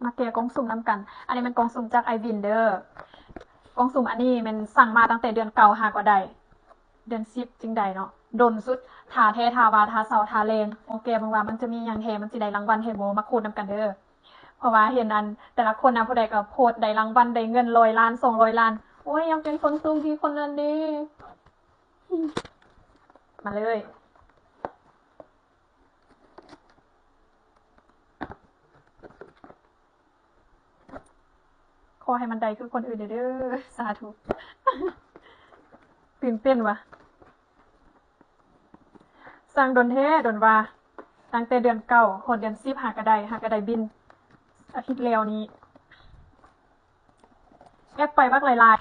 ມາແກະກ່ອງສຸ່ມນຳກັນ. ອັນນີ້ແມ່ນກ່ອງສຸ່ມຈາກອ້າຍວິນເດີ້. ກ່ອງສຸ່ມອັນນີ້ແມ່ນສັ່ງມາຕັ້ງແຕ່ເດືອນເກົ້າຫາກໍໄດ້ ເດືອນສິບຈຶ່ງໄດ້ເນາະ. ດົນສຸດ ຖ້າແທ້ຖ້າວ່າ ຖ້າເຊົາ ຖ້າແລງ. ໂອເຄ ເບິ່ງວ່າມັນຈະມີຫຍັງແທ້ ມັນຊິໄດ້ລາງວັນແທ້ບໍ່? ມາຂູດນຳກັນເດີ້. ເພາະວ່າເຫັນອັນແຕ່ລະຄົນນະ ຜູ້ໃດກໍໂພສໄດ້ລາງວັນ ໄດ້ເງິນຮ້ອຍລ້ານ ສອງຮ້ອຍລ້ານ. ໂອ້ຍ ຢາກເປັນຄົນໂຊກດີຄົນນັ້ນເດ້. ມາເລີຍ. ຂໍໃຫ້ມັນໄດ້ຄືຄົນອື່ນເດີ້ ສາທຸ. ຕື່ນເຕັ້ນວ່າ ສັ່ງດົນແທ້ດົນວ່າ ຕັ້ງແຕ່ເດືອນເກົ້າຮອດເດືອນສິບ ຫາກະໄດ້ ຫາກະໄດ້ບິນ. ອາທິດແລ້ວນີ້ ແອັບໄປບັກຫຼາຍ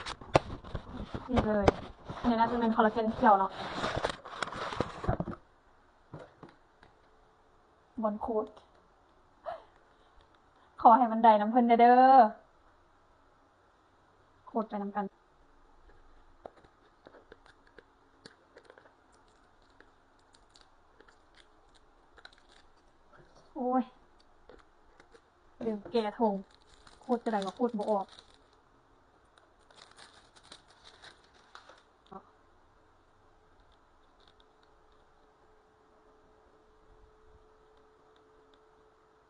ໆ ນີ້ເລີຍ. ອັນນີ້ໜ້າຈະແມ່ນຄໍລາເຈນຂຽວເນາະ. ບ່ອນຂູດ ຂໍໃຫ້ມັນໄດ້ນຳເພິ່ນແດ່ເດີ້. ຂູດໄປນຳກັນ. ໂອ້ຍ ລືມແກະຖົງ. ຂູດຈັ່ງໃດກໍຂູດບໍ່ອອກ.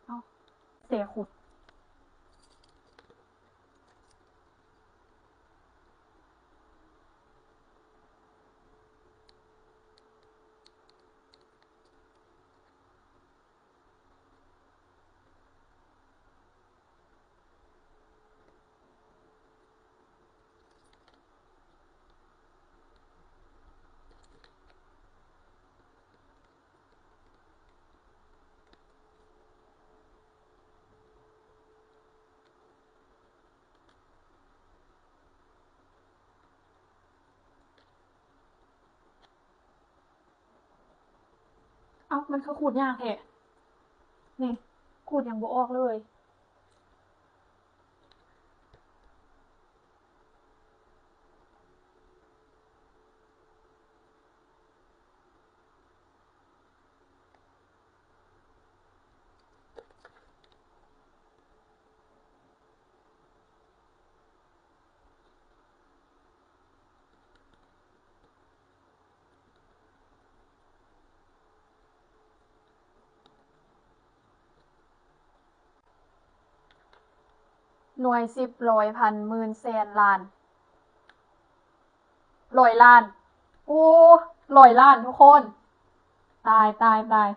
ເອົ້າ ເສຍຂູດ. ເອົ້າ ມັນຄືຂູດຍາກແທ້ ນີ້ ຂູດຫຍັງບໍ່ອອກເລີຍ. ໜ່ວຍ ສິບ ຮ້ອຍ ພັນ ໝື່ນ ແສນ ລ້ານ. ຮ້ອຍລ້ານ. ໂອ້ ຮ້ອຍລ້ານທຸກຄົນ. ຕາຍ ຕາຍ ຕາຍ.